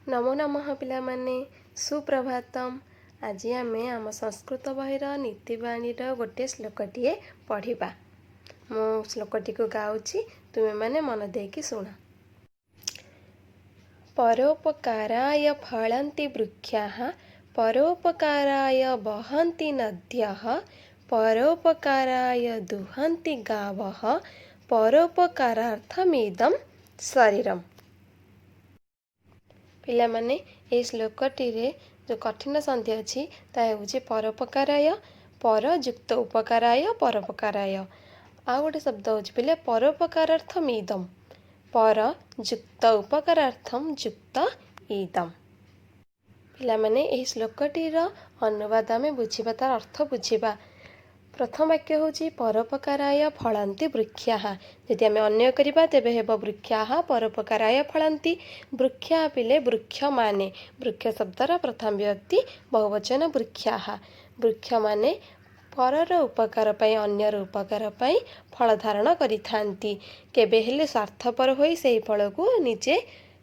ନମୋ ନମଃ ପିଲାମାନେ, ସୁପ୍ରଭାତମ। ଆଜି ଆମେ ଆମ ସଂସ୍କୃତ ବହିର ନୀତିବାଣୀର ଗୋଟିଏ ଶ୍ଲୋକଟିଏ ପଢ଼ିବା। ମୁଁ ଶ୍ଲୋକଟିକୁ ଗାଉଛି, ତୁମେମାନେ ମନ ଦେଇକି ଶୁଣ। ପରୋପକାରାୟ ଫଳନ୍ତି ବୃକ୍ଷାଃ, ପରୋପକାରାୟ ବହନ୍ତି ନଦ୍ୟଃ, ପରୋପକାରାୟ ଦୁହନ୍ତି ଗାବଃ, ପରୋପକାରାର୍ଥମିଦಂ ଶରୀରମ୍। ପିଲାମାନେ, ଏହି ଶ୍ଲୋକଟିରେ ଯେଉଁ କଠିନ ସନ୍ଧି ଅଛି, ତାହା ହେଉଛି ପରୋପକାରାୟ। ପର ଯୁକ୍ତ ଉପକାରାୟ, ପରୋପକାରାୟ। ଆଉ ଗୋଟେ ଶବ୍ଦ ହେଉଛି ପିଲେ, ପରୋପକାରାର୍ଥମ ଇଦମ୍। ପର ଯୁକ୍ତ ଉପକାରାର୍ଥମ ଯୁକ୍ତ ଇଦମ୍। ପିଲାମାନେ, ଏହି ଶ୍ଲୋକଟିର ଅନୁବାଦ ଆମେ ବୁଝିବା, ତାର ଅର୍ଥ ବୁଝିବା। ପ୍ରଥମ ବାକ୍ୟ ହେଉଛି ପରୋପକାରାୟ ଫଳନ୍ତି ବୃକ୍ଷାଃ। ଯଦି ଆମେ ଅନ୍ୱୟ କରିବା, ତେବେ ହେବ ବୃକ୍ଷାଃ ପରୋପକାରାୟ ଫଳନ୍ତି। ବୃକ୍ଷା ପିଲେ, ବୃକ୍ଷମାନେ। ବୃକ୍ଷ ଶବ୍ଦର ପ୍ରଥମ ବିଭକ୍ତି ବହୁବଚନ ବୃକ୍ଷାଃ। ବୃକ୍ଷମାନେ ପରର ଉପକାର ପାଇଁ, ଅନ୍ୟର ଉପକାର ପାଇଁ ଫଳ ଧାରଣ କରିଥାନ୍ତି। କେବେ ହେଲେ ସ୍ୱାର୍ଥପର ହୋଇ ସେହି ଫଳକୁ ନିଜେ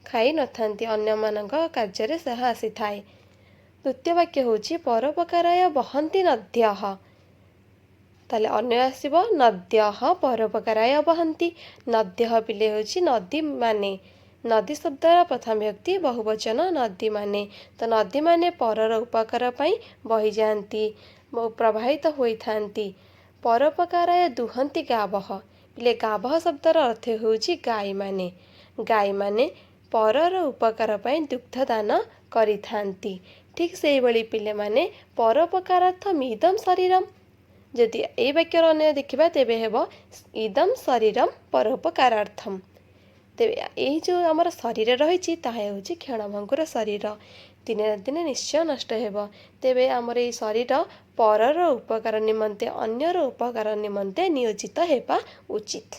ଖାଇନଥାନ୍ତି। ଅନ୍ୟମାନଙ୍କ କାର୍ଯ୍ୟରେ ତାହା ଆସିଥାଏ। ଦ୍ୱିତୀୟ ବାକ୍ୟ ହେଉଛି ପରୋପକାରାୟ ବହନ୍ତି ନଦ୍ୟଃ। ତାହେଲେ ଅନ୍ୱୟ ଆସିବ ନଦ୍ୟଃ ପରୋପକାରାୟ ବହନ୍ତି। ନଦ୍ୟଃ ପିଲେ ହେଉଛି ନଦୀମାନେ। ନଦୀ ଶବ୍ଦର ପ୍ରଥମ ବିଭକ୍ତି ବହୁବଚନ ନଦୀମାନେ। ତ ନଦୀମାନେ ପରର ଉପକାର ପାଇଁ ବହିଯାଆନ୍ତି, ପ୍ରବାହିତ ହୋଇଥାନ୍ତି। ପରୋପକାରାୟ ଦୁହନ୍ତି ଗାବଃ। ପିଲେ, ଗାବଃ ଶବ୍ଦର ଅର୍ଥ ହେଉଛି ଗାଈମାନେ। ଗାଈମାନେ ପରର ଉପକାର ପାଇଁ ଦୁଗ୍ଧ ଦାନ କରିଥାନ୍ତି। ଠିକ୍ ସେଇଭଳି ପିଲାମାନେ, ପରୋପକାରାର୍ଥମ ଇଦಂ ଶରୀରମ୍। ଯଦି ଏଇ ବାକ୍ୟର ଅନ୍ୱୟ ଦେଖିବା, ତେବେ ହେବ ଇଦಂ ଶରୀରମ୍ ପରୋପକାରାର୍ଥମ। ତେବେ ଏଇ ଯେଉଁ ଆମର ଶରୀର ରହିଛି, ତାହା ହେଉଛି କ୍ଷଣଭଙ୍ଗୁର ଶରୀର। ଦିନେ ନା ଦିନେ ନିଶ୍ଚୟ ନଷ୍ଟ ହେବ। ତେବେ ଆମର ଏଇ ଶରୀର ପରର ଉପକାର ନିମନ୍ତେ, ଅନ୍ୟର ଉପକାର ନିମନ୍ତେ ନିୟୋଜିତ ହେବା ଉଚିତ।